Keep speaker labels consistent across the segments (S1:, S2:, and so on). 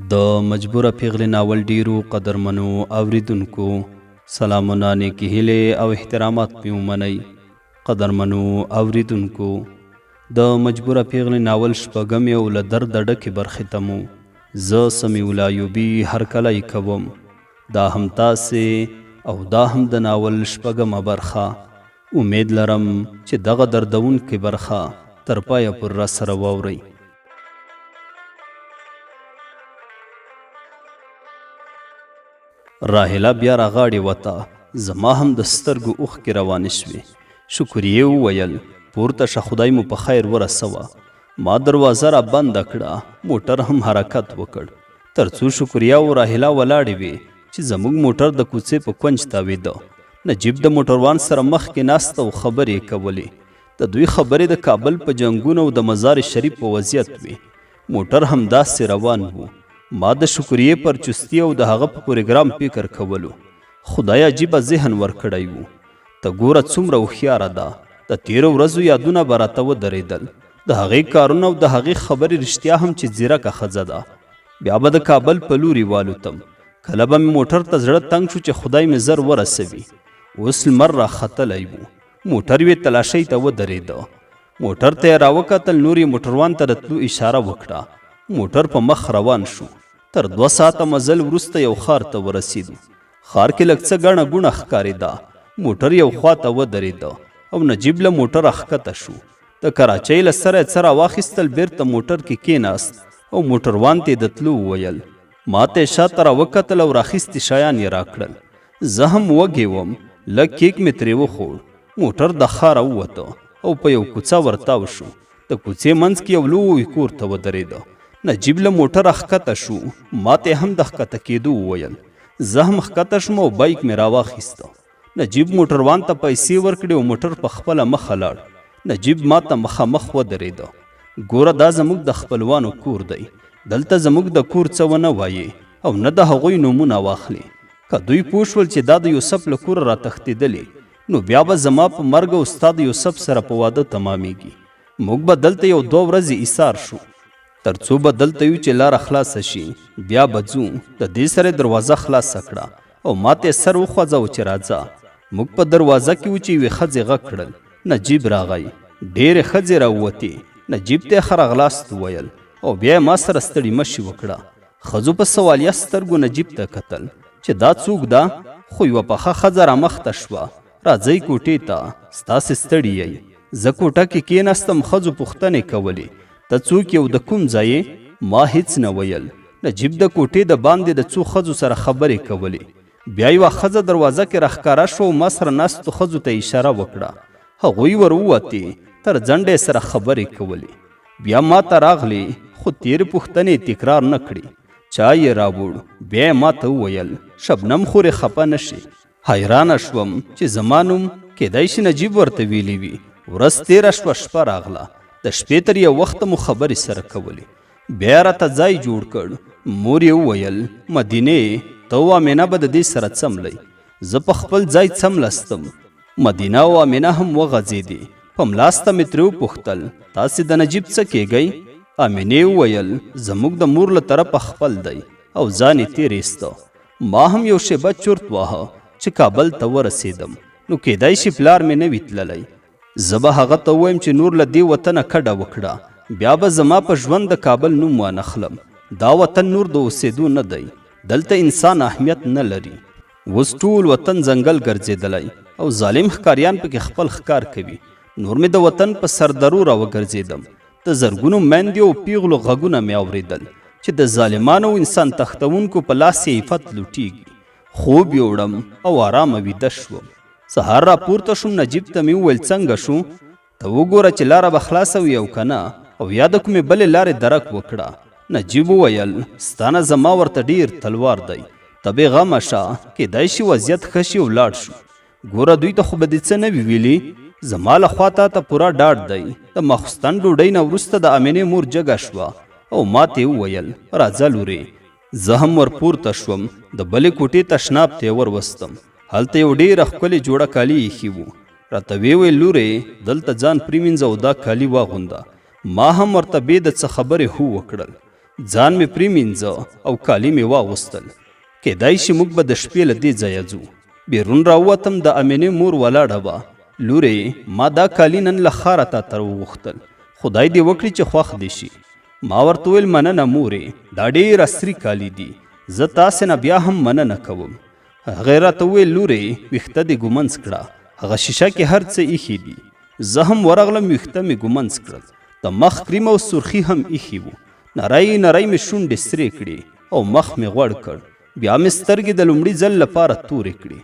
S1: د مجبوره پیغلې ناول ډیرو قدرمنو اوریدونکو سلامونه، نیکې هیلې او احترامات مې ومنئ. قدرمنو اوریدونکو، د مجبوره پیغلې ناول شپږمې او له درده ډکې برخې ته مو زه سمیع الله ایوبي هرکلی کوم. دا هم تاسې او دا هم د ناول شپږمه برخه. امید لرم چې دغه دردونکې برخه تر پایه پورې راسره واورئ. راحله بیا راغاړې وته، زما هم د سترګو اوښکې روانې شوې. شکریې وویل، پورته شه، خدای مو په خیر ورسوه. ما دروازه را بنده کړه، موټر هم حرکت وکړ. تر څو شکریه او راحله ولاړې وې چې زموږ موټر د کوڅې په کونج تاوېده. نجیب د موټروان سره مخکې ناست او خبرې یې کولې. د دوی خبرې د کابل په جنګونو او د مزار شریف په وضعیت وې. موټر همداسې روان و. ما د شکریې پر چستي او د هغه په پروګرام فکر کولو. خدای عجیبه ذهن ورکړی و. ته ګوره څومره هوښیاره ده. د تېرو ورځو یادونه به راته ودرېدل. د هغې کارونه او د هغې خبرې رښتیا هم چې ځیرکه ښځه ده. بیا به د کابل په لوري والوتم. کله به مې موټر ته زړه تنګ شو چې خدای مې زر ورسوي. اوس لمر راختلی و. موټر یوې تلاشۍ ته ودرېده. موټر ته یې راوکتل، نور یې موټروان ته د تلو اشاره وکړه. موټر په مخ روان شو. تر 2 ساعته مزل وروسته یو ښار ته ورسېدو. ښار کې لږ څه ګڼه ګوڼه ښکارېده. موټر یو خوا ته ودرېده او نجیب له موټره ښکته شو. د کراچۍ له سره یې څه راواخیستل، بېرته موټر کې کېناست او موټروان ته یې د تلو وویل. ما ته یې شاته راوکتل او راخیستي شیان یې راکړل. زه هم وږی وم، لږ کیک مې ترې وخوړ. موټر د ښاره ووته او په یو کوڅه ورتاو شو. د کوڅې منځ کې یو لوی کور ته ودرېده. نجیب له موټره ښکته شو، ما ته یې هم د ښکته کېدو وویل. زه هم ښکته شوم او بایک مې راواخیسته. نجیب موټروان ته پیسې ورکړې او موټر په خپله مخه لاړ. نجیب ما ته مخامخ ودرېده. ګوره، دا زموږ د خپلوانو کور دی. دلته زموږ د کور څه ونه وایې او نه د هغوی نومونه واخلې. که دوی پوه شول چې دا د یوسف له کوره راتښتېدلې، نو بیا به زما په مرګ او ستا د یوسف سره په واده تمامېږي. موږ به دلته یو 2 ورځې ایسار شو. تر څو به دلته یو چې لاره خلاصه شي، بیا به ځو. د دې سره یې دروازه خلاصه کړه او ما ته یې سر وخوځاوه چې راځه. موږ په دروازه کې وو چې یوې ښځې غږ کړل، نجیب راغی. ډېرې ښځې راووتې. نجیب ته یې ښه راغلاست وویل او بیا یې ما سره ستړي مشي وکړه. ښځو په سوالیه سترګو نجیب ته کتل چې دا څوک ده، خو یوه پخه ښځه رامخته شوه. راځئ کوټې ته، ستاسې ستړي یئ. زه کوټه کې کېناستم. ښځو پوښتنې کولې، ته څوک یې او د کوم ځای یې؟ ما هیڅ نه ویل. نجیب د کوټې د باندې د څو ښځو سره خبرې کولې. بیا یوه ښځه دروازه کې راښکاره شوه او ما سره ناستو ښځو ته یې اشاره وکړه. هغوی ور ووتې، تر ځنډه یې سره خبرې کولې. بیا ما ته راغلې، خو تېرې پوښتنې یې تکرار نه کړې. چای یې راوړ. بیا یې ما ته وویل، شبنم خورې خپه نه شې. حیرانه شوم چې زما نوم کیدای شي نجیب ورته ویلي وي. ورځ تېره شوه، شپه راغله. د شپې تر یو وخته مو خبرې سره کولې. بیا راته ځای جوړ کړ. مور یې وویل، مدینې، ته او امینه به د دې سره څملئ. زه په خپل ځای څملستم. مدینه او امینه هم وغځېدې. په ملاسته مې ترې وپوښتل، تاسې د نجیب څه کېږئ؟ امینې وویل، زموږ د مور له طرفه خپل دی او ځان یې تېر ایسته. ما هم یو شېبه چرت واهه چې کابل ته ورسېدم، نو کیدای شي پلار مې نه وي تللی. زه به هغه ته ووایم چې نور له دې وطنه کډه وکړه، بیا به زما په ژوند د کابل نوم وانخلم. دا وطن نور د اوسېدو نه دی، دلته انسان اهمیت نه لري. اوس ټول وطن ځنګل ګرځېدلی او ظالم ښکاریان پکې خپل ښکار کوي. نور مې د وطن په سردرو راوګرځېدم. د زرګونو میندې او پیغلو غږونه مې اورېدل چې د ظالمانو او انسان تښتوونکو په لاس یې عفت لوټېږي. خوب یوړم او آرامه ویده شوم. سهار راپورته شوم، نجیب ته مې وویل، څنګه شو؟ ته وګوره چې لاره به خلاصه وي او که نه، او یا د کومې بلې لارې درک وکړه. نجیب وویل، ستا نه زما ورته ډېر تلوار دی، ته بې غمه شه، کیدای شي وضعیت ښه شي او لاړ شو. ګوره دوی ته خو به دې څه نه وي ویلي، زما له خوا تا ته پوره ډاډ دی. د ماخوستن ډوډۍ نه وروسته د امینې مور جګه شوه او ما ته یې وویل، راځه لورې. زه هم ورپورته شوم، د بلې کوټې تشناب ته یې وروستم. هلته یو ډېره ښکلې جوړه کالي ایښي وو. راته ویې ویل، لورې دلته ځان پرېمینځه او دا کالي واغونده. ما هم ورته بې د څه خبرې هو وکړل. ځان مې پرېمینځه او کالي مې واغوستل. کېدای شي موږ به د شپې له دې ځایه ځو. بیرون راووتم، د امینې مور ولاړه وه. لورې، ما دا کالي نن له ښاره تا ته راوغوښتل. خدای دې وکړي چې خوښ دې شي. ما ورته وویل مننه مورې، دا ډېر عصري کالي دي. زه تاسې نه بیا هم مننه کوم. هغې راته وویل لورې، ویښته دې ګومنځ کړه. هغه شیشه کې هر څه ایښي دي. زه هم ورغلم، ویښته مې ګومنځ کړل. د مخ کریم او سرخي هم ایښي وو. نری نری مې شونډې سرې کړې او مخ مې غوړ کړ. بیا مې سترګې د لومړي ځل لپاره تورې کړې.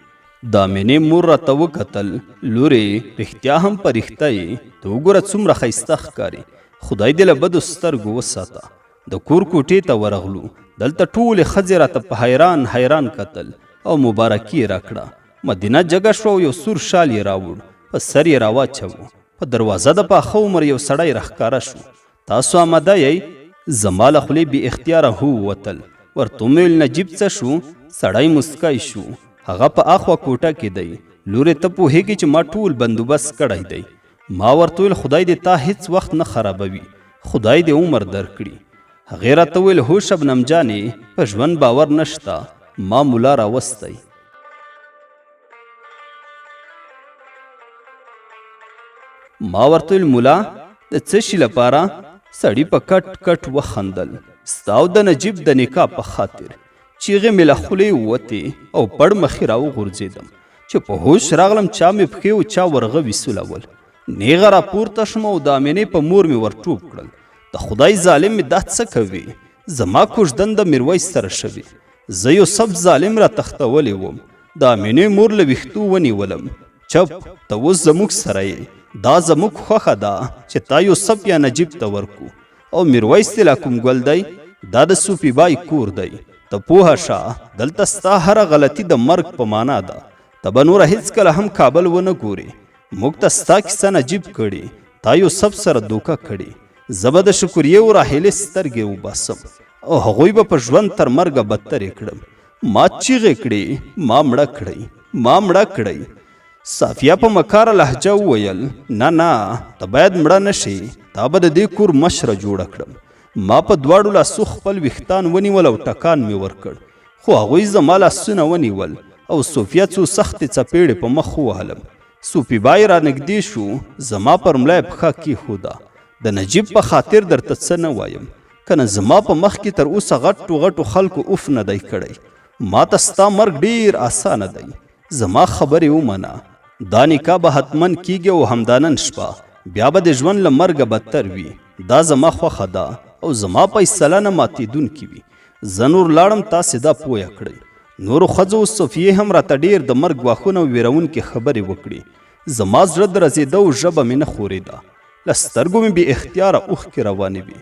S1: د امینې مور راته وکتل، لورې رښتیا هم پرښته یې، ته وګوره څومره ښایسته ښکارې، خدای دې له بدو سترګو وساته. د کور کوټې ته ورغلو، دلته ټولې ښځې راته په حیران حیران کتل او مبارکي یې راکړه. مدینه جګه شوه او یو سور شال یې راوړ، په سر یې راواچوه. په دروازه د پاخه عمر یو سړی راښکاره شو. تاسو آماده یئ؟ زما له خولې بې اختیاره هو ووتل. ورته ومې ویل نجیب څه شو؟ سړی موسکی شو. هغه په اخوا کوټه کې دی. لورې ته پوهېږې چې ما ټول بندوبست کړی دی. ما ورته ویل خدای دې تا هیڅ وخت نه خرابوي. خدای دې عمر درکړي. هغې راته وویل هو شبنم جانې، په ژوند باور نشته. ما ملا راوستی. ما ورته ویل ملا د څه شي لپاره؟ سړي په کټ کټ وخندل. ستا او د نجیب د نکاح په خاطر. چیغې مې له خولې ووتې او پړ مخې راوغورځېدم. چې په هوش راغلم چا مې پښې او چا ورغوي سولول. نیغه راپورته شوم او د امینې په مور مې ورټوپ کړل. د خدای ظالم مې دا څه کوي؟ زما کوژدن د میرویس سره شوې. زه یوسف ظالم را تښتولی وم. د امینې مور له ویښتو ونیولم. چپ، ته اوس زموږ سره یې. دا زموږ خوښه ده چې تا یوسف یا نجیب ته ورکو. او میرویس دې لا کوم ګل دی؟ دا د صوفي بای کور دی. ته پوهه شه، دلته ستا هره غلطي د مرګ په معنا ده. ته به نوره هیڅکله هم کابل ونه ګورې. موږ ته ستا کیسه نجیب کړې. تا یوسف سره دوکه کړې. زه به د شکریې او راحلې سترګې وباسم او هغوی به په ژوند تر مرګه بدترې کړم. ما چیغې کړې، ما مړه کړئ، ما مړه کړئ. صافیه په مکاره لهجه وویل، نه نه، ته باید مړه نه شې، تا به د دې کور مشره جوړه کړم. ما په دواړو لاسو خپل ویښتان ونیول او ټکان مې ورکړ، خو هغوی زما لاسونه ونیول او صوفیه څو سختې څپېړې په مخ ووهلم. صوفي بای رانږدې شو، زما پر ملا یې پښه کېښوده. د نجیب په خاطر درته څه نه وایم، کنه زما په مخ کې تر اوسه غټو غټو خلکو اوف نه دی کړی. ما ته ستا مرګ ډېر اسانه دی. زما خبرې ومنه، دا نکاح به حتما کیږي او همدا نن شپه. بیا به د ژوند له مرګه بدتر وي. دا زما خوښه ده او زما فیصله نه ماتېدونکې وي. زه نور لاړم، تاسې دا پویه کړئ. نورو ښځو او صفیې هم راته ډېر د مرګ ګواښونه او ویرونکې خبرې وکړې. زما زړه درزېده او ژبه مې نه ښورېده. له سترګو مې بې اختیاره اوښکې روانې وې.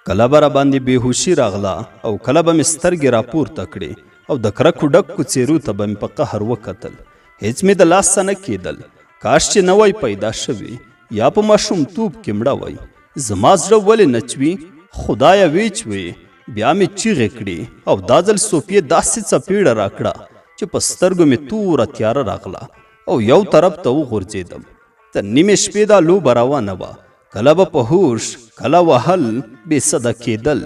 S1: کله به راباندې بېهوشي راغله او کله به مې سترګې راپورته کړې او د کرکو ډکو څېرو ته به مې په قهر وکتل. هېڅ مې د لاسه نه کېدل. کاش چې نه وای پیدا شوې یا په ماشومتوب کې مړه وای. زما زړه ولې نه چوي؟ خدایه ویې چوې. بیا مې چیغې کړې او دا ځل صوفیې داسې څپېړه راکړه چې په سترګو مې توره تیاره راغله او یو طرف ته وغورځېدم. تر نیمې شپې دا لوبه روانه وه. کله به په هوش، کله وهل، بې سده کېدل،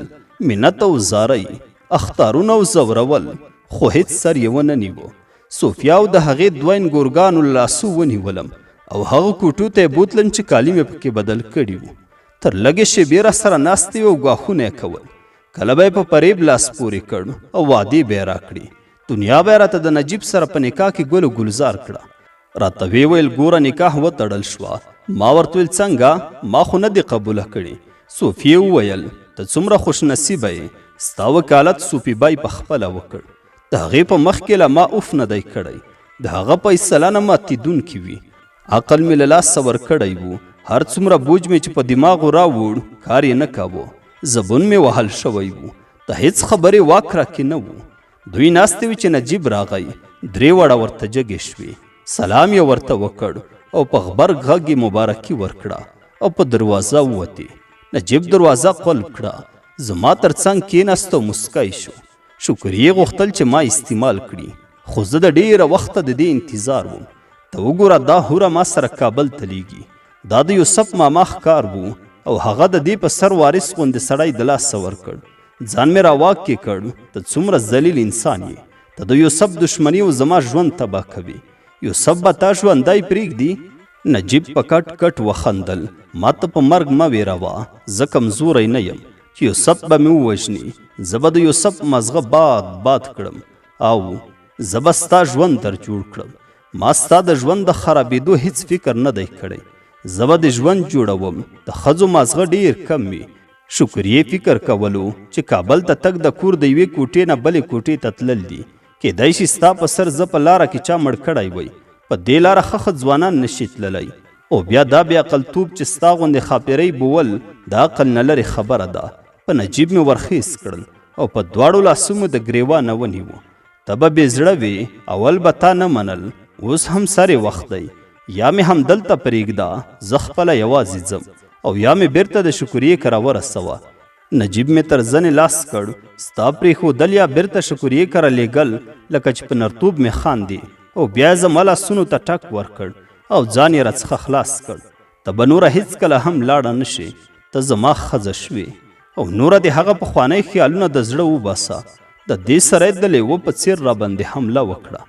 S1: منت او زارۍ، اخطارونه او ځورول، خو هېڅ سر یې ونه نیو. صوفیا او د هغې دوه انګورګانو له لاسو ونیولم او هغو کوټو ته یې بوتلم چې کالي مې پکې بدل کړي وو. تر لږې شېبې راسره ناستې وې او ګواښونه یې کول. کله به یې په فریب لاس پورې کړ او وعدې به یې راکړې. دنیا به یې راته د نجیب سره په نکاح کې ګل و ګلزار کړه. راته ویې ویل ګوره نکاح وتړل شوه. ما ورته ویل څنګه؟ ما خو نه دې قبوله کړې. صوفیې وویل ته څومره خوش نصیبه یې، ستا وکالت صوفي بای په خپله وکړ. د هغې په مخ کې لا ما اوف نه دی کړی. د هغه فیصله نه ماتېدونکې وي. عقل مې له لاسه ورکړی و. هر څومره بوج مې چې په دماغو راوړ کار یې نه کاوه. زبون مې وهل شوی و. د هېڅ خبرې واک راکې نه و. دوی ناستې وې چې نجیب راغی. درې واړه ورته جګې شوې. سلام یې ورته وکړ او په غبرګ غږ یې مبارکي ورکړه او په دروازه ووتې. نجیب دروازه قلب کړه. زما تر څنګ کېناست او موسکی شو. شکریې غوښتل چې ما استعمال کړي، خو زه د ډېره وخته د دې انتظار وم. ته وګوره دا حوره ما سره کابل ته لیږي. دا د یوسف ماما ښکار و او هغه د دې په سر وارث غوندې سړی د لاسه ورکړ. ځان مې راواک کې کړ. ته څومره ذلیل انسان یې، ته د یوسف دښمني او زما ژوند تباه کوي. یوسف به تا ژوندی پرېږدي؟ نجیب په کټ کټ وخندل. ما ته په مرګ مه ویروه، زه کمزوری نه یم چې یوسف به مې ووژني. زه به د یوسف مازغه باد باد کړم او زه به ستا ژوند در جوړ کړم. ما ستا د ژوند د خرابېدو هیڅ فکر نه دی کړی. زه به د ژوند جوړوم. د ښځو مازغه ډېر کم وي. شکریې فکر کولو چې کابل ته تګ د کور د یوې کوټې نه بلې کوټې ته تلل دي. کېدای شي ستا په سر زه په لاره کې چا مړ کړی وای. په دې لاره ښه ښه ځوانان نه شي تللی. او بیا دا بې عقلتوب چې ستا غوندې ښاپېرۍ بوول د عقل نه لرې خبره ده. په نجیب مې ورخېز کړل او په دواړو لاسو مې د ګرېوانه ونیو. ته به بې زړه وې، اول به تا نه منل، اوس هم سر یې وخت دی. یا مې همدلته پرېږده، زه خپله یوازې ځم، او یا مې بېرته د شکریې کره ورسوه. نجیب مې تر زنې لاس کړ. ستا پرېښودل یا بېرته شکریې کره لېږل لکه چې په نرتوب مې خاندې. او بیا یې زما لاسونو ته ټک ورکړ او ځان یې راڅخه خلاص کړ. ته به نوره هیڅکله هم لاړه نه شې، ته زما ښځه شوې او نوره دې هغه پخوانی خیالونه د زړه وباسه. د دې سره یې د لیوه په څیر راباندې حمله وکړه.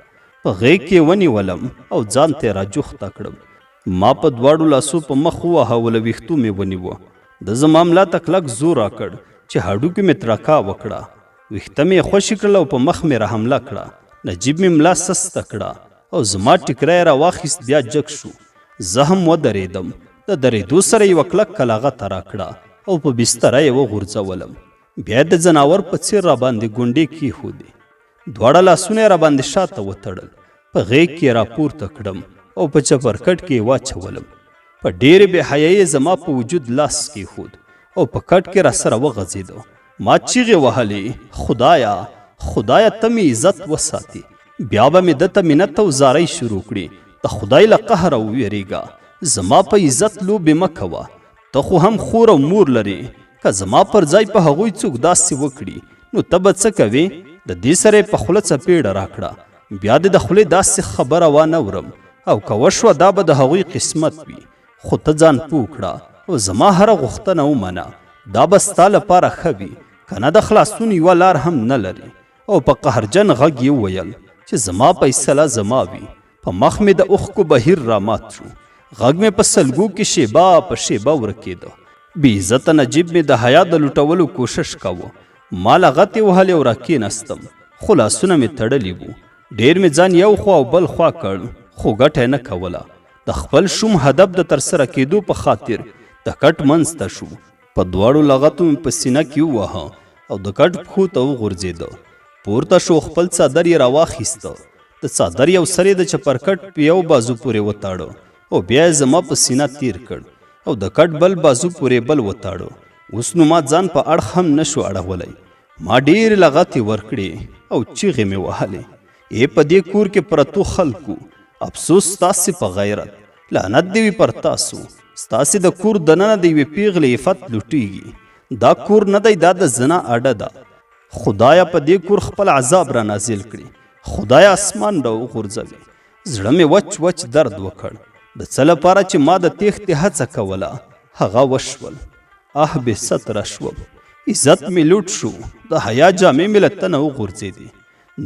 S1: په غېږ کې یې ونیولم او ځان ته یې راجوخته کړم. ما په دواړو لاسو په مخ وواهه او له ویښتو مې ونیوه. ده زما ملا ته کلک زور راکړ چې هډوکي مې ترکا وکړه. ویښته مې یې خوشې کړل او په مخ مې راحمله کړه. نجیب مې ملا سسته کړه او زما ټیکری یې راواخیست، بیا جګ شو. زه هم ودرېدم. د درېدو سره یې یوه کلکه لغته راکړه او په بستره یې وغورځولم. بیا یې د ځناور په څېر راباندې ګونډې کېښودې. دواړه لاسونه یې راباندې شاته وتړل. په غېږ کې یې راپورته کړم او په چپرکټ کې یې واچولم. په ډېرې بې حیایۍ یې زما په وجود لاس کېښود او په کټ کې راسره وغځېده. ما چیغې وهلې، خدایه! خدایه ته مې عزت وساتې. بیا به مې ده ته منت او زارۍ شروع کړې، د خدای له قهره ووېرېږه، زما په عزت لوبې مه کوه. ته خو هم خور او مور لرې، که زما پر ځای په هغوی څوک داسې وکړي نو ته به څه کوې؟ د دې سره یې په خوله څپېړه راکړه، بیا دې د خولې داسې خبره وانه ورم او که وشوه دا به د هغوی قسمت وي، خو ته ځان پوه کړه او زما هره غوښتنه ومنه، دا به ستا لپاره ښه وي، که نه د خلاصون یوه لار هم نه لرې. او په قهرجن غږ یې وویل چې زما فیصله زما وي. په مخ مې د اوښکو بهیر رامات شو. غږ مې په سلګو کې شیبه په شیبه ورکېده. بې عزته نجیب مې د حیا د لوټولو کوشش کاوه. ما لغتې وهلې او راکېناستم، خو لاسونه مې تړلي وو. ډېر مې ځان یو خوا او بل خوا کړ، خو ګټه یې نه کوله. د خپل شوم هدف د ترسره کېدو په خاطر د کټ منځ ته شو. په دواړو لغتو مې په سینه کې وواهه او د کټ پښو ته وغورځېده. پورته شو، خپل څادر یې راواخیسته. د څادر یو سر یې د چپرکټ په یو بازو پورې وتاړه او بیا یې زما په سینه تیر کړ او د کټ بل بازو پورې بل وتاړه. اوس نو ما ځان په اړخ هم نه شو اړولی. ما ډېرې لغتې ورکړې او چیغې مې وهلې. ای په دې کور کې پرتو خلکو، افسوس ستاسې په غیرت، لعنت دې وي پر تاسو. ستاسې د کور دننه د یوې پیغلې عفت لوټیږي. دا کور نه دی، دا د زنا اډه ده. خدایه په دې کور خپل عذاب را نازل کړي. خدایه اسمان را وغورځوي. زړه مې وچ وچ درد وکړ. د څه لپاره چې ما د تېښتې هڅه کوله هغه وشول. اه بې ستره شوم. عزت مې لوټ شو. د حیا جامې مې له تنه وغورځېدې.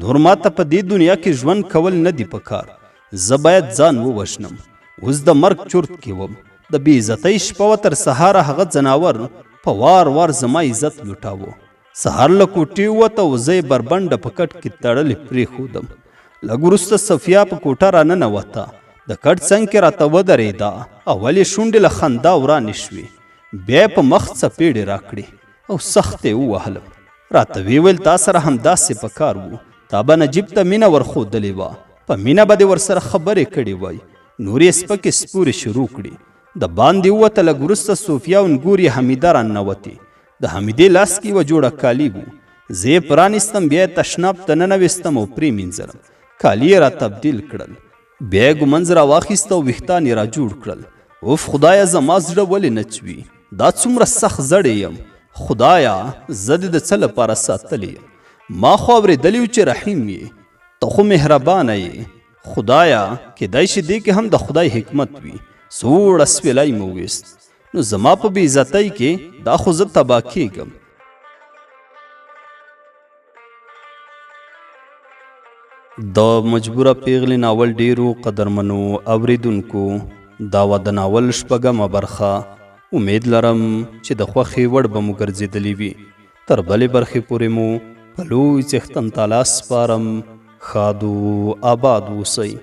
S1: نور ما ته په دې دنیا کې ژوند کول نه دي پکار. زه باید ځان ووژنم. اوس د مرګ چورت کې وم. د بې عزتۍ شپه وه. تر سهاره هغه ځناور په وار وار زما عزت لوټاوه. سهار له کوټې ووت او زه یې بربنډه په کټ کې تړلې پرېښودم. لږ وروسته صفیه په کوټه راننوته. د کټ څنګ کې راته ودرېده. اول یې شونډې له خندا ورانې شوې، بیا یې په مخ څپېړې راکړې او سخته یې ووهلم. راته ویې ویل، تا سره همداسې په کار وو. تا به نجیب ته مینه ورښودلې وه، په مینه به دې ورسره خبرې کړې وای. نور یې سپکې سپورې شروع کړې. د باندې ووته. لږ وروسته صوفیه او نګور یې حمیده راننوتې. د حمیدې لاس کې یوه جوړه کالي وو. زه یې پرانیستم، بیا یې تشناب ته ننویستم او پرې مینځلم. کالي یې را تبدیل کړل. بیا یې ګومنځ راواخیست او ویښتان یې را جوړ کړل. اوف خدایه زما زړه ولې نه چوي؟ دا څومره سخت زړی یم. خدایه زه دې د څه لپاره ساتلی یم؟ ما خو اورېدلي وو چې رحیم یې، ته خو مهربانه یې. خدایه کېدای شي دې کې هم د خدای حکمت وي. سوړ اسویلی مې وویست. نو زما په بې عزتۍ کې دا خو زه تباه کېږم. د مجبوره پیغلې ناول ډیرو قدرمنو اوریدونکو دا وه د ناول شپږمه برخه. امید لرم چې د خوښې وړ به مو ګرځېدلې وي. تر بلې برخې پورې مو په لوی څښتن تعالی سپارم. ښاد و آباد اوسئ.